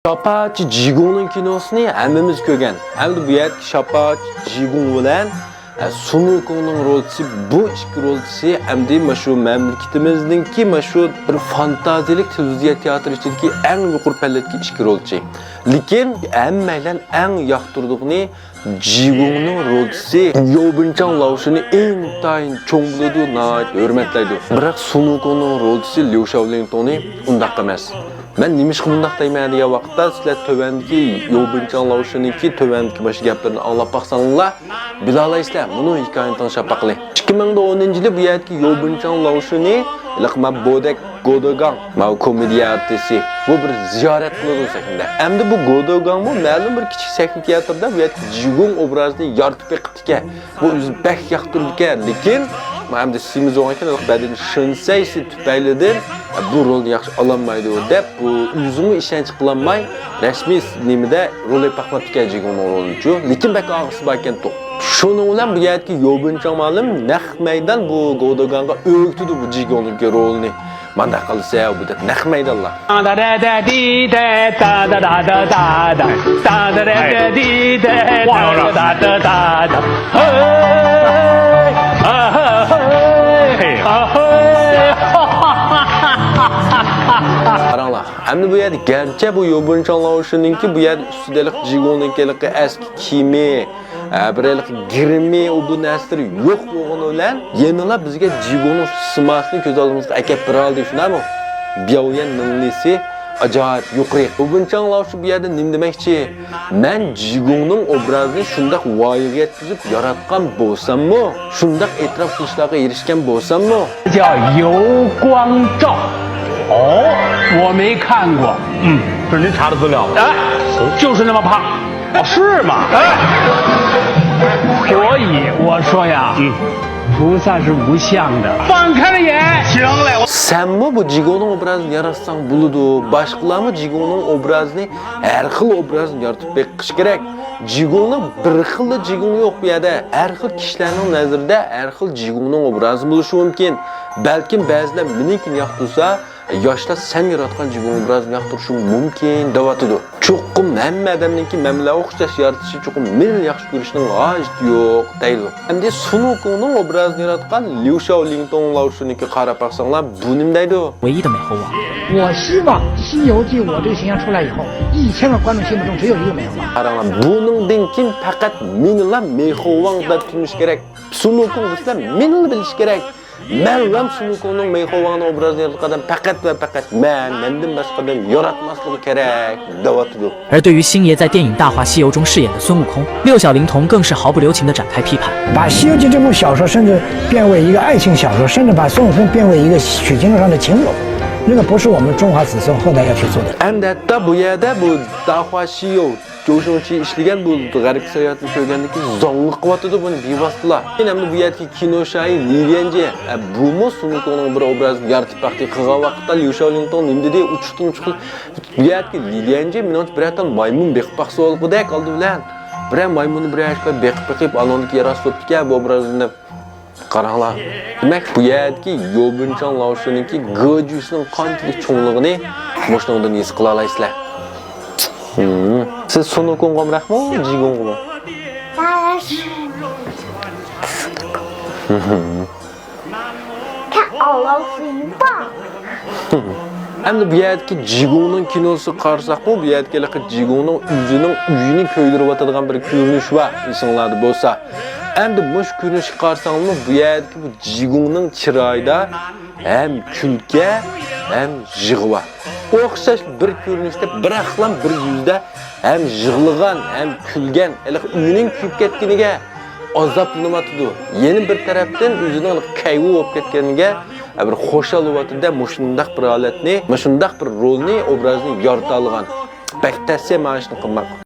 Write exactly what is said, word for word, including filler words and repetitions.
شاپاچى جىگۇڭنىڭ كىنوسىنى ھەممىمىز كۆرگەن. ئەمدى بۇ يەردىكى شاپاچى جىگۇڭ بىلەن، ئە، سۇن ۋۇكۇڭنىڭ رولچىسى، بۇ ئىككى رولچىسى ئەمدى مۇشۇ مەملىكىتىمىزنىڭكى مۇشۇ بىر فانتازىيەلىك تېلېۋىزىيە تىياتىرى ئىچىدىكى ئەڭ يۇقىرى پەللىدىكى ئىككى رولچى. لېكىن ھەممەيلەن ئەڭ ياقتۇرىدىغىنى جىگۇڭنىڭ رولچىسى يو بىنچاڭ لاۋشىنى ئىنتايىن چوڭ بىلىدۇ، ناھايىتى ھۆرمەتلەيدۇ. بىراق سۇن ۋۇكۇڭنىڭ رولچىسى ليۇ شياۋلىڭتۇڭنى ئۇنداق ئەمەس. مەن نېمىشقا بۇنداق دەيمەن دېگەن ۋاقىتتا، سىلەر تۆۋەندىكى يو بىنچاڭ لاۋشىنىڭكى تۆۋەندىكى مۇشۇ گەپلىرىنى ئاڭلاپ باقساڭلار، بىلالايسىلەر، مۇنۇ ھېكايىنى تىڭشاپ باقىلى. ئىككى مىڭ ئون يىلى بۇ يەردىكى يو بىنچاڭ لاۋشىنى، ھېلىقى مانا بودەك گودوگاڭ، ماۋۇ كومېدىيە ئارتىسى، بۇ بىر زىيارەت قىلىدۇ سەھنىدە. ئەمدى بۇ گودوگاڭمۇ مەلۇم بىر كىچىك سەھنە تىياتىرىدا بۇ يەردىكى جىگۇڭ ئوبرازىنى يارىتىپ بېقىپتىكەن. بۇ ئۆزىنى بەك ياقتۇرىدىكەن، لېكىن مانا ئەمدى سېمىز بولغانكەن، بەدىنى شىنسەيسى تۈپەيلىدىن بۇ رولنى ياخشى ئالالمايدۇ دەپ، بۇ ئۆزىمۇ ئىشەنچ قىلالماي، رەسمىي نېمىدە رول ئېلىپ باقماپتىكەن جىگۇڭنىڭ رولىنىچۇ، لېكىن بەك ئالغۇسى باركەنتۇ. شۇنىڭ بىلەن بۇ يەردىكى يو بىنچاڭ مۇئەللىم نەق مەيدان بۇ گودوگاڭغا ئۆگىتىدۇ بۇ جىگۇڭنىڭكى رولىنى. مانداق قىلسا بۇ دەپ نەق مەيدانلا. قاراڭلار، ئەمدى بۇ يەردە گەرچە بۇ يو بىنچاڭ لاۋشىنىڭكى بۇ يەردە ئۈستىدە ھېلىقى جىگۇڭنىڭكى ھېلىقى ئەسكى كىيىمى، ھە، بىر ھېلىقى گىرىمى، ئۇ بۇ نەرسىلىرى يوق بولغىنى بىلەن يەنىلا بىزگە جىگۇڭنىڭ سىماسىنى كۆز ئالدىمىزغا ئەكەپ بېرەلىدى، شۇنداقمۇ؟ بياۋيەن مىڭلىسى ئاجايىپ يۇقىرى. يو بىنچاڭ لاۋشى بۇ يەردە نېمە دېمەكچى؟ مەن جىگۇڭنىڭ ئوبرازىنى شۇنداق ۋايىغا يەتكۈزۈپ ياراتقان بولساممۇ، شۇنداق ئېتىراپ قىلىشلارغا ئېرىشكەن بولساممۇ؟ 叫油光照。哦，我没看过。嗯，这是您查的资料吗？哎，就是那么胖。哦，是吗？哎，所以我说呀，嗯，菩萨是无相的。放开了眼。行嘞，我 سەنمۇ بۇ جىگۇڭنىڭ ئوبرازىنى ياراتساڭ بولىدۇ، باشقىلارمۇ جىگۇڭنىڭ ئوبرازىنى، ھەر خىل ئوبرازنى يارىتىپ بېقىش كېرەك. جىگۇڭنىڭ بىر خىللا جىگۇڭ يوق بۇ يەردە. ھەر خىل كىشىلەرنىڭ نەزىرىدە ھەر خىل جىگۇڭنىڭ ئوبرازى بولۇشى مۇمكىن. بەلكىم بەزىلەر مېنىڭكىنى ياقتۇرسا، ياشلار سەن ياراتقان جىگۇڭ ئوبرازىنى ياقتۇرۇشى مۇمكىن دەۋاتىدۇ. چوقۇم ھەممە ئادەمنىڭكى مەن بىلەن ئوخشاش يارىتىشى، چوقۇم مېنىلا ياخشى كۆرۈشنىڭ ھاجىتى يوق دەيدۇ. ئەمدى سۇن ۋۇكۇڭنىڭ ئوبرازىنى ياراتقان ليۇ شياۋلىڭتۇڭ لاۋشىنىڭكىگە قاراپ باقساڭلار، بۇ نېمە دەيدۇ؟ 唯一的美猴王。我希望《西游记》我这个形象出来以后，一千个观众心目中只有一个美猴王。 قاراڭلار، بۇنىڭدىن كېيىن پەقەت مېنىلا مېيخوۋاڭ دەپ تونۇش كېرەك. سۇن ۋۇكۇڭ دېسىلە، مېنىلا بىلىش كېرەك. مەنلا سۇن ۋۇكۇڭنىڭ مېيخوۋاڭنىڭ ئوبرازىنى ياراتقان ئادەم پەقەت ۋە پەقەت مەن، مەندىن باشقا ئادەم ياراتماسلىقى كېرەك دەۋاتىدۇ. 而对于星爷在电影《大话西游》中饰演的孙悟空，六小龄童更是毫不留情地展开批判。 把《西游记》这部小说甚至变为一个爱情小说，甚至把孙悟空变为一个取经路上的情友，那个不是我们中华子孙后代要去做的。 ئەمدى ھەتتا بۇ يەردە بۇ داخۇا شىيو جوشۇڭچى ئىشلىگەن بۇ غەربكە ساياھەتنى كۆرگەندىن كېيىن زاڭلىق قىلىۋاتىدۇ بۇنى بىۋاسىتىلا. كېيىن ئەمدى بۇ يەردىكى كىنو شاھى لى ليەنجى، ئە، بۇمۇ سۇن ۋۇكۇڭنىڭ بىر ئوبرازىنى يارىتىپ باقتى. قىلغان ۋاقىتتا ليۇ شياۋلىڭتۇڭ نېمە دېدى؟ ئۇچۇقتىن ئۇچۇق بۇ يەردىكى لى ليەنجى مېنىڭچە بىرەر تال مايمۇن بېقىپ باقسا بولغۇدەك ئالدى بىلەن. بىرەر مايمۇننى بىرەر ئىشقا بېقىپ بېقىپ، ئانىڭدىكى ياراتسا بوپتىكەن بۇ ئوبرازنى دەپ. قاراڭلار. دېمەك، بۇ يەردىكى يو بىنچاڭ لاۋشىنىڭكى گېجۈسىنىڭ قانچىلىك چوڭلۇقىنى مۇشۇنىڭدىن ھېس قىلالايسىلەر. ھىم. سىز سۇن ۋۇكۇڭغا ئامراقمۇ، جىگۇڭغىمۇ؟ 当然是看老虎吧。 ئەمدى بۇ يەردىكى جىگۇڭنىڭ كىنوسىغا قارىساقمۇ، بۇ يەردىكى ھېلىقى جىگۇڭنىڭ ئۆزىنىڭ ئۆيىنى كۆيدۈرۈۋاتىدىغان بىر كۆرۈنۈش بار، ئېسىڭلاردا بولسا. ئەمدى مۇشۇ كۆرۈنۈشكە قارىساڭلارمۇ، بۇ يەردىكى بۇ جىگۇڭنىڭ چىرايىدا ھەم كۈلكە، ھەم يىغا بار. ئوخشاش بىر كۆرۈنۈشتە بىراقلا بىر يۈزدە ھەم يىغلىغان، ھەم كۈلگەن، ھېلىقى ئۆيىنىڭ كۆيۈپ كەتكىنىگە ئازابلىنىۋاتىدۇ. يەنە بىر تەرەپتىن ئۆزىنىڭ كەيۋى بولۇپ كەتكەنگە بىر خۇشال بولۇۋاتىدۇ-دە، مۇشۇنداق بىر ھالەتنى، مۇشۇنداق بىر رولنى، ئوبرازنى يارىتالىغان. بەك تەس مانا شۇنى قىلماق.